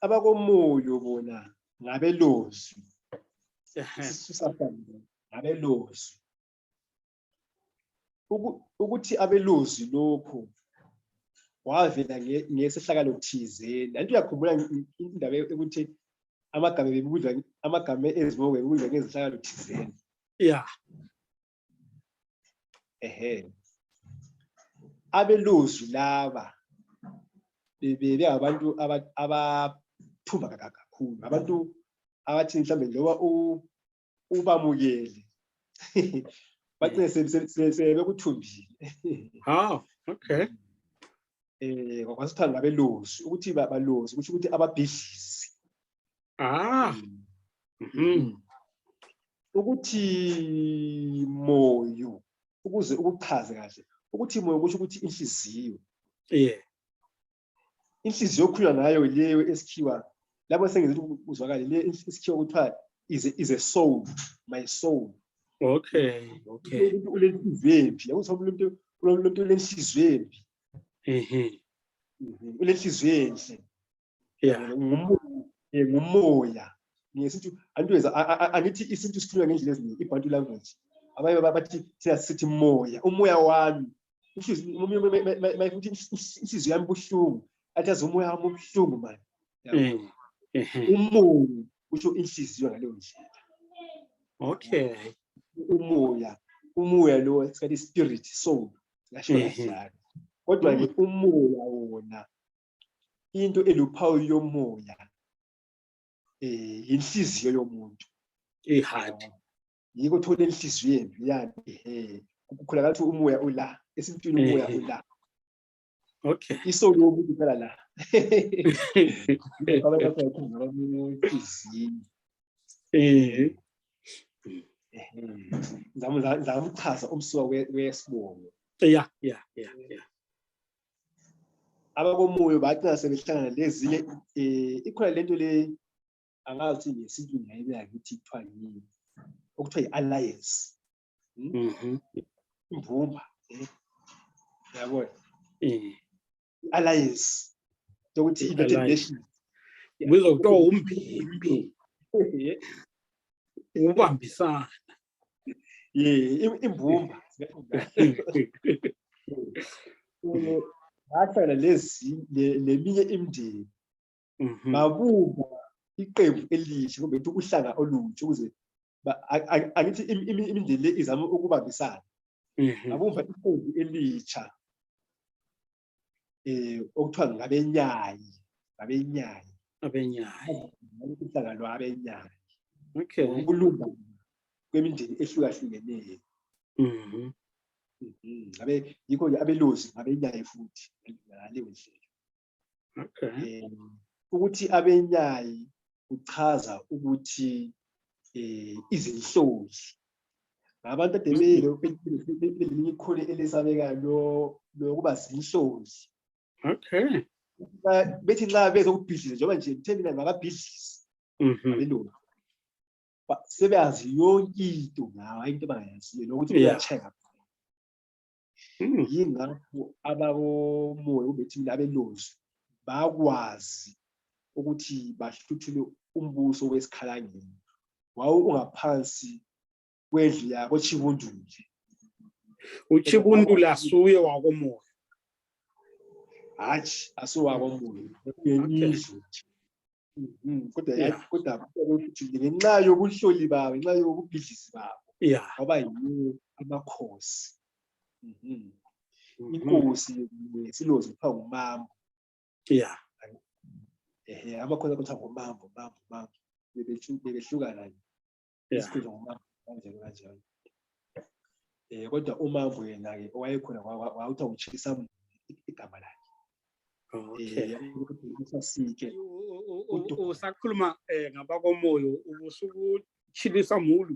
abakomoyo bona ngabelozi sisafana ngabelozi ukuthi abelozi lokho wavela ngesehlakalo thizeni anti uyakhumbula indaba ukuthi amagama ezibokwe bebuzwa ngezehlakalo thizeni abelozi laba bebe abantu abathumba kakhulu abantu abathi mhlambe njengoba ubamukele bacine sebekuthumbile okay kwasithanda ngabelozi ukuthi balozi kusho ukuthi ababhidlisi ukuthi moyo ukuze ukuchaze kahle ukuthi moyo kusho ukuthi inhliziyo inhliziyo okhulunywa ngayo leyo esikhiwa lapho sengenza ukuthi uzwakale le esikhiwa kuthiwa is a soul, my soul. Okay. Ulenhliziyo embi yakuzwa umuntu ulenhliziyo embi ulenhliziyo enhle ngumoya ngesithi antuweza angithi isintu sikhulunywa ngendlela eziningi ibantu language abaye bathi sithi umoya wami inhliziyo yami buhlungu athi umoya wami ubuhlungu manje umoya kusho inhliziyo ngaleyo ndlela. Okay. Umoya lo esithi spirit soul ngasho kanjalo kodwa ke umoya wona into eluphawu yomoya inhliziyo yomuntu ihadi yiko thola inhliziyo yembi yani kukhula ngathi umoya ula esintwini umoya ula. Okay. Isoul yomuntu phela la Ngizamchaza umsuka wesibongo. Yeah. Abakomoyo bathi sebehlangana lezinye ikhona lento le angathi ngesintu ngayibeka ngithi kuthiwa yini okuthiwa yi-alliance. Imbumba yabona alliance ukuthi United Nations kuzokuthiwa umbimbi ubambisana imbumba bahlala leminye imindeni babumba iqembu elihle kumbe uhlanga olutsha ukuze angithi imindeni le izama ukubambisana babumba iqembu elitsha okuthiwa ngabenyayi uhlanga lwabenyayi. Okay. Ukulunga kwemindeni ehlukahlukeneyo yikho abelozi ngabenyayi futhi ngaleyo ndlela. Okay. Ukuthi abenyayi kuchaza ukuthi izinhlozi ngabantu ademele belinye ikhole elesabekayo lokuba zinhlozi. Okay. Bethi nxa bezokubhidliza njengoba nje thina ngababhidlisi abelozi sebeyazi yonke into ngayo into abangayaziyo nokuthi uyacheka yingakho abakomoya ubethi abelozi bakwazi ukuthi bahluthule umbuso wesikhalangeni wawu ungaphansi kwendlu yabo Chibundule. Uchibundule asuye wakomoya hatshi asuwakomoya yendlu kodwa ngenxa yobuhloli babo ngenxa yobubhidlisi babo ngoba yiwo amakhosi. Inkosi silozi kuthiwa ngumambo. Amakhosi akuthiwa ngumambo bebehlukana isikhundla ngumambo kanjalo. Kodwa umambo yena-ke owayekhona wawuthiwa nguChilisamuli igama lakhe. Usakhuluma ngabakomoyo ubusuku Chilisamuli.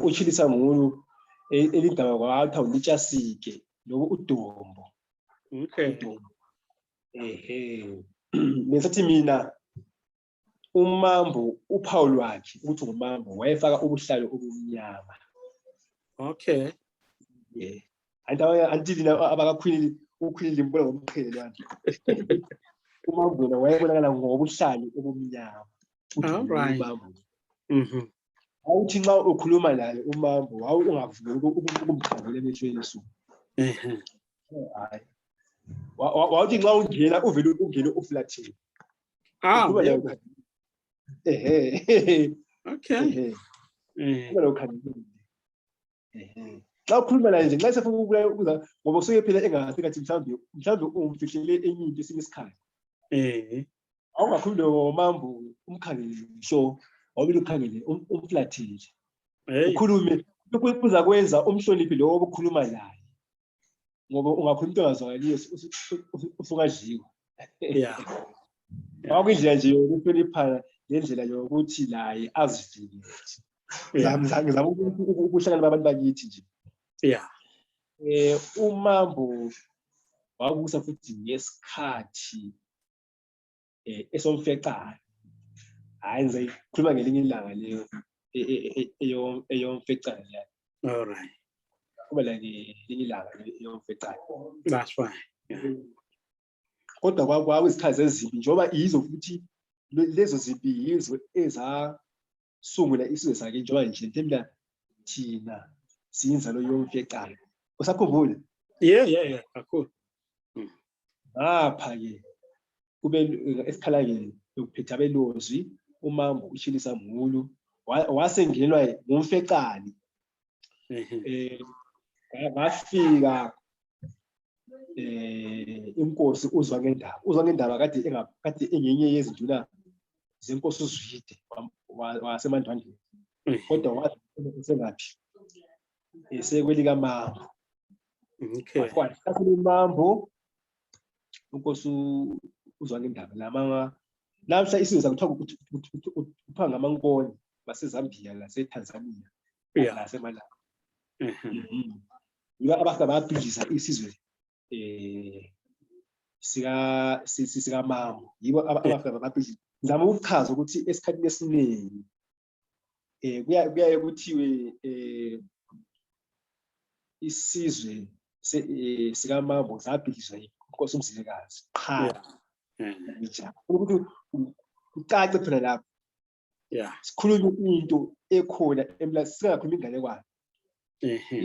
uChilisamuli elindaba kwathiwa uNtshasike lobo uDombo. Okay. Ngisathi mina umambo uphawu lwakhe ukuthi ngumambo wayefaka ubuhlalo obumnyama. Okay. Antili abakakhwini ukhwini limbona ngomqhele lwakhe. umambo yena wayebonakala ngobuhlali obumnyama. All right. Awuthi nxa ukhuluma naye umambo ungavumi ukumkhangela emehlweni esuku. Hayi. Wawuthi nxa ungena uvele ungene uflathini. Okay. Kuba lokhangelile. Xa ukhuluma naye nje nxa sefuna ukubuza ngoba usuke phela engase kathi mhlawumbe umfihlele enye into esinye isikhathi. Awungakhulumi ngomambo umkhangele sho awubile ukhangele umflathile. Ukhulume kuza kwenza umhloniphi lo obukhuluma naye. Ngoba ungakhuluma into ongazwakaliyo usungadliwa. Awukindlela nje yokuhloniphana ngendlela yokuthi naye azivile. Ngizama ukuhlangana nabantu bakithi nje. Umambo wabusa futhi ngesikhathi esomfecane. Hayi ngizoyikhuluma ngelinye ilanga leyo eyomfecane leyo. All right. Kuba la ngelinye ilanga eyomfecane. That's fine. Kodwa kwakuyisikhathi ezimbi njengoba yizo futhi lezo zimbi yizo ezasungula isizwe sakhe njengoba nje ntemla thina siyinzalo yomfecane. Usakhumbula? Yeah. Kakhulu. Ngapha-ke kube esikhalangeni lokuphetha abelozwi umambo uShilisa Mulu wasengenelwa ngumfecane. Ngafika inkosi uzwa ngendaba kade engenye yezinduna zenkosi uZwide waseMandwandwe. Kodwa wathi sengaphi esekwelika mambo. Okay. Kwathi umambo inkosi uzwa ngendaba namhla isizwe sakuthiwa kuthiwa ngamankoni baseZambia laseTanzania naseMalawi. Yibo abafika babhidliza isizwe sikamambo. Yibo abafika babhidliza. Ngizama ukuchaza ukuthi esikhathini esiningi kuyaye kuthiwe isizwe sikamambo sabhidlizwa inkosi uMzilikazi. Ukuthi ucace phela lapho. Sikhuluma into ekhona singakhuluma inganekwane.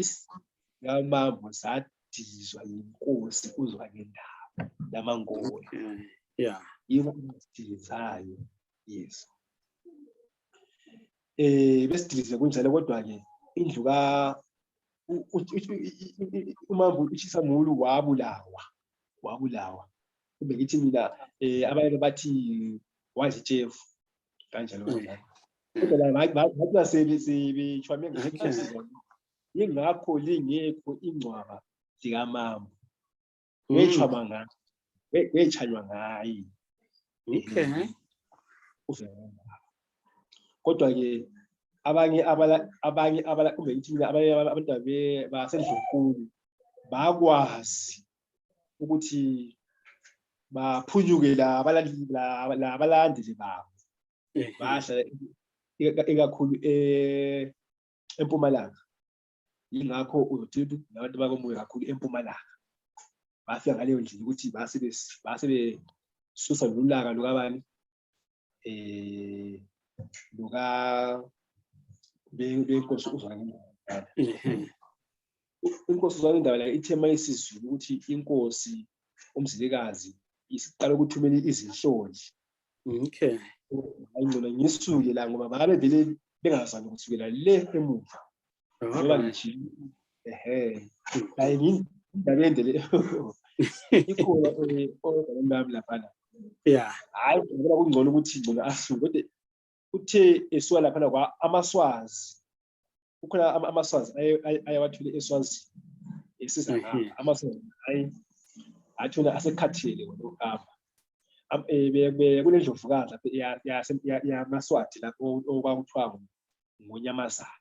Isamambo sadizwa inkosi uzwa ngendaba yamangoni. Yibo abasidilizayo. Yes. Besidilize kunjalo kodwa-ke indlu umambo uShilisa Mulu wabulawa. Kube ngithi mina abanye bathi wazitshefu kanjalo. Kodwa la sebechwame ngakho yingakho lingekho ingcwaba likamambo. Wechanywa ngaye. Okay. Kodwa-ke abanye kube ngithi mina abanye abantu basendlunkulu bakwazi ukuthi baphunyuke abalandeli babo. Bahlala ikakhulu eMpumalanga. Yingakho uzothi nabantu bakomoya kakhulu eMpumalanga. Bafika ngaleyo ndlela ukuthi base besusa lulaka lukabani benkosi uzwa ngendaba. Inkosi uzwa ngendaba la ithema isizulu ukuthi inkosi uMzilikazi isiqala ukuthumela izinhloli. Okay. Ngingcono ngisuke la ngoba babe vele bengazani kusukela le emuva. Ngoba ngithi hayi indaba endele ikhona oyedwa lapha. Hayi ngoba kungcono ukuthi ngcono asuke kodwa uthe esuka lapha kwa amaswazi. Kukhona amaswazi ayawathule eSwazini. Esiza ngapha amaswazi athona asekhathele ngokuhamba. Kunendlovukazi lapha yamaswati lapho okwakuthiwa ngonyamazana.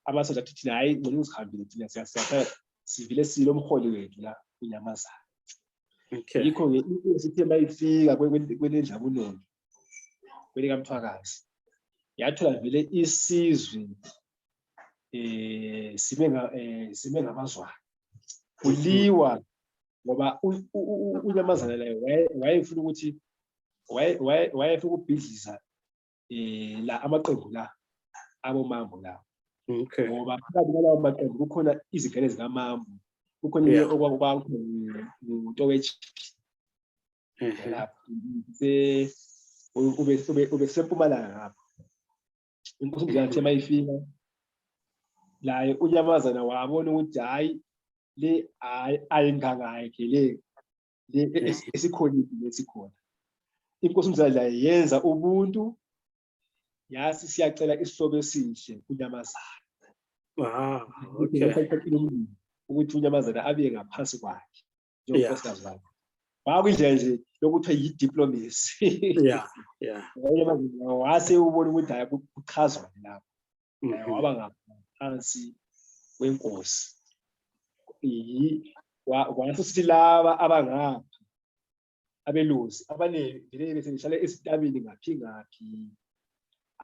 Amaswati athi thina hayi ngcono uzihambile thina siyasiyatha sivile silo umholi wethu la unyamazana. Yikho-ke inkosi ithe mayifika kwelendla bunono kwelikaMthwakazi yathola vele isizwe sime ngabazwana kuliwa ngoba unyamazana naye wayefuna ukuthi wayefuna ukubhidliza la amaqembu la abomambo la. Okay. Ngoba phakathi kwalawo maqembu kukhona izingane zikaMambo, kukhona Yeah. uNtowetshi lapho ube seMpumalanga ngapha. Inkosi uMzansi mayifika la unyamazana wabona ukuthi hayi le ayingangayikhe le esikhonile lesikhona. Inkosi uMzansi la yenza ubuntu yasi siyacela isihlobo esihle kunyamazana. Wow. Okay. Ukuthi unyamazana abe ngaphansi kwakhe Yeah. njengonkosikazi wakhe. Kwakuyindlela nje yokuthi yi-diplomacy. Yeah. Yeah. Wase ubona ukuthi hayi kuchazwa lapho. Mhm. Waba ngaphansi kwenkosi. Kwase sithi laba abangapha abelusi abanele bese ngihlale esitabini ngaphi.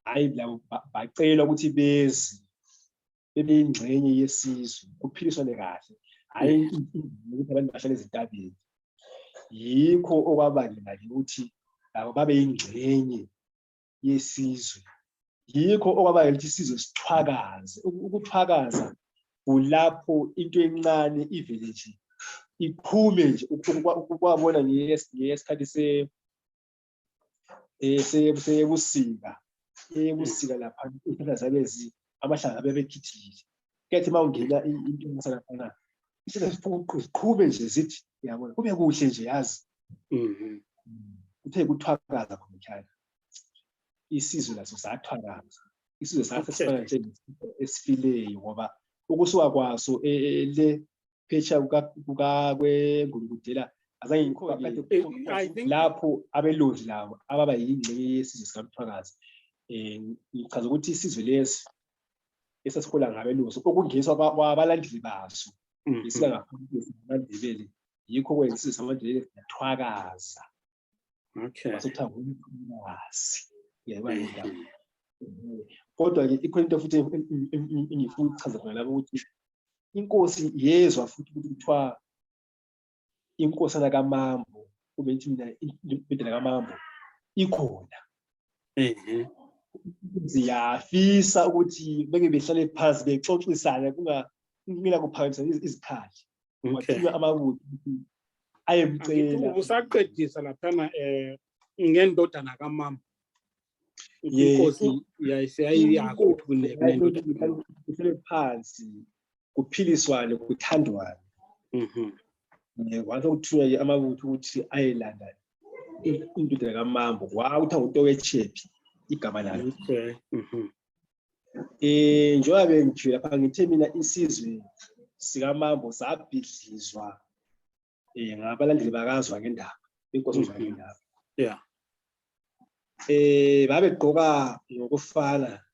Hayi labo bacelwa ukuthi bebe ingxenye yesizwe kuphiliswane kahle. Hayi ukuthi abantu bahlale ezitabini. Yikho okwabangela ukuthi labo babe ingxenye yesizwe. Yikho okwabangela ukuthi isizwe sithwakaze. Ukuthwakaza kulapho into encane ivele nje iphume nje ukwabona ngesikhathi sebusika. Ebusika lapha izihlahla zabe amahlamvu abebekhithile. Kethi mawungena into engasalaphana isihlahla siqhube nje zithi uyabona kube kuhle nje yazi. Kuthe kuthwakaza khona ekhaya. Isizwe laso sathwakaza. Isizwe sasifana nje esifileyo ngoba ukusuka kwaso le phetsha kwengulukudela azange ngikho lapho abelozi labo ababa yingxenye yesizwe sikaMthwakazi. Ngichaza ukuthi isizwe lesi esasihola ngabelozi okungeniswa kwabalandeli baso isika ngaphansi kwamaNdebele yikho kwenza isizwe samaNdebele siyathwakaza. Okay. Basutha ngumthwakazi. Yabona. Kodwa-ke ikhona into futhi engifuna ukuchaza khona lapho ukuthi inkosi yezwa futhi ukuthi kuthiwa inkosana kaMambo kube ngithi mina indodana kaMambo ikhona. Ziyafisa ukuthi beke behlale phansi bexoxisana kungela kuphakamisa izikhali. Wathiwa amabutho ayemcela. Usaqedisa laphana ngendodana kaMambo. Inkosi yayisiyakho kunendodana. Behlale phansi kuphiliswane kuthandwane. Kwanza kuthiwa amabutho ukuthi ayelanda indodana kaMambo kwakuthi nguNtowetshi igama layo. Okay. Njengoba bengijula lapha ngithe mina isizwe sikaMambo sabhidlizwa ngabalandeli bakazwa ngendaba inkosi uzwa ngendaba. Yeah. Babegqoka ngokufana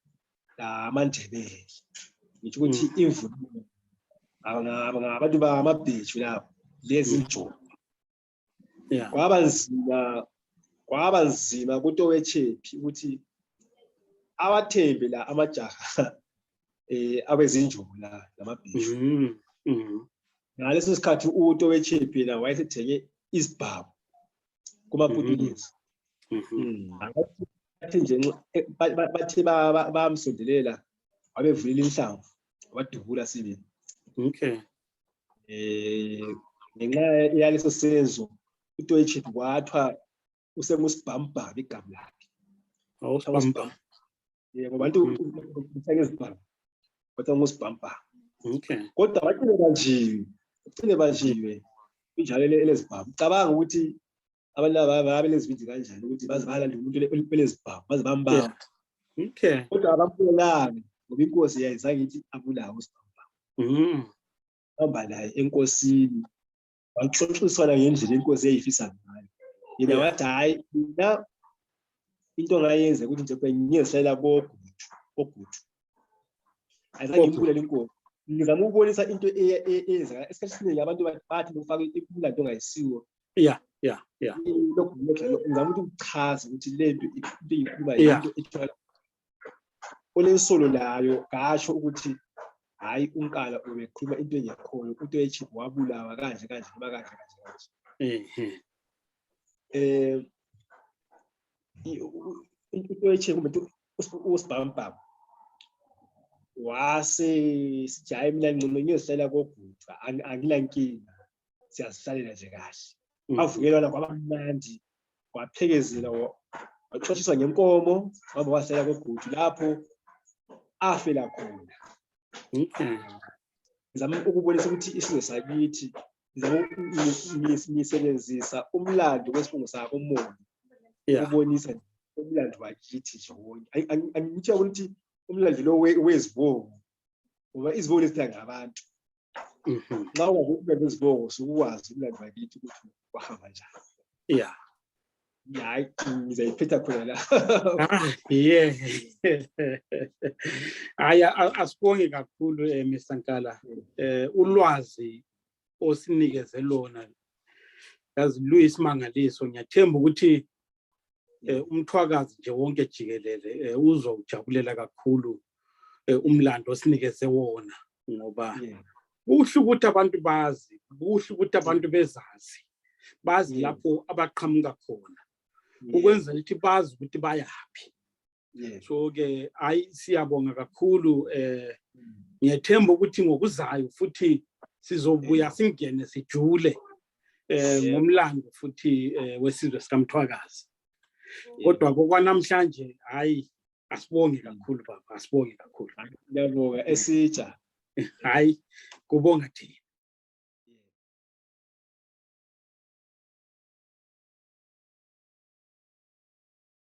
lamaNdebele. Ngisho ukuthi imvunulo abantu bamabheju lapho lezi injongo. Yeah. Kwaba nzima kuNtowetshi ukuthi awathembe la amajaha abezinjongo la lamabheju. Ngaleso sikhathi uNtowetshi phela wayesethenge isibhamu kumaPutukezi. Bathi nje bathi bamsondelela wabevulela inhlamvu wadubula sibili. Okay. Ngenxa yaleso senzo uNtowetshi kwathwa usemusibhamba igama lakhe. Awusibamba. Ngoba abantu uthenge isibhamu kodwa umusibhamba. Okay. Kodwa bagcine banjiwe injalo elezibhamu. Cabanga ukuthi abantu ababe lezibindi kanjani ukuthi baze balanda umuntu elezibhamu baze bambamba. Okay. Kodwa abambulanga ngoba inkosi yayizange ithi abulawe usibhamba. Hamba naye enkosini waxoxiswana ngendlela inkosi eyifisa ngayo. Yena wathi hayi mina into ngayenza ukuthi nje ngiyehlala kogudu. Ayizange ngimbulela inkosi. Ngizama ukubonisa into eyenzeka esikhathi esiningi abantu bathi bafaka imlando ongayisiwo. Yeah. Lokho ngizama ukuchaza ukuthi le nto iyikhuluma into ethwala olensolo layo gasho ukuthi hayi unkala ubekhuluma into engekhoyo into ethi wabulawa kanje noma kanje. Into ethi kumuntu uSibambam wase sijaye mina ngcono ngiyosela koGudwa angilankinga siyazihlalela nje kahle. Avukelana kwabamnandi waphekezela waxoxiswa ngenkomo ngoba wasela koGudwa lapho afela khona. Ngizama ukubonisa ukuthi isizwe sakithi ngisebenzisa umlando wesifungo sakho uMoyo ukubonisa umlando wakithi nje wonke. Angithi ukuthi umlando lo wezibongo ngoba izibongo lezitha ngabantu. Nxa ungabe izibongo sukwazi umlando wakithi ukuthi wahamba njani. Hayi ngizayiphetha khona la. Hayi asibonge kakhulu Mr. Nkala. Ulwazi osinikeze lona yazi luyisimangaliso. Ngiyathemba ukuthi umthwakazi nje wonke jikelele uzowujabulela kakhulu umlando osinikeze wona ngoba kuhle ukuthi abantu bazi, kuhle ukuthi abantu bezazi, bazi lapho abaqhamuka khona ukwenzela ukuthi bazi ukuthi bayaphi. So ke hayi siyabonga kakhulu. Ngiyathemba ukuthi ngokuzayo futhi sizobuya singene sijule ngomlando futhi wesizwe sikaMthwakazi. Kodwa kokwanamhlanje hayi asibonge kakhulu baba, asibonge kakhulu. Ngiyabonga esitsha. Hayi kubonga thina.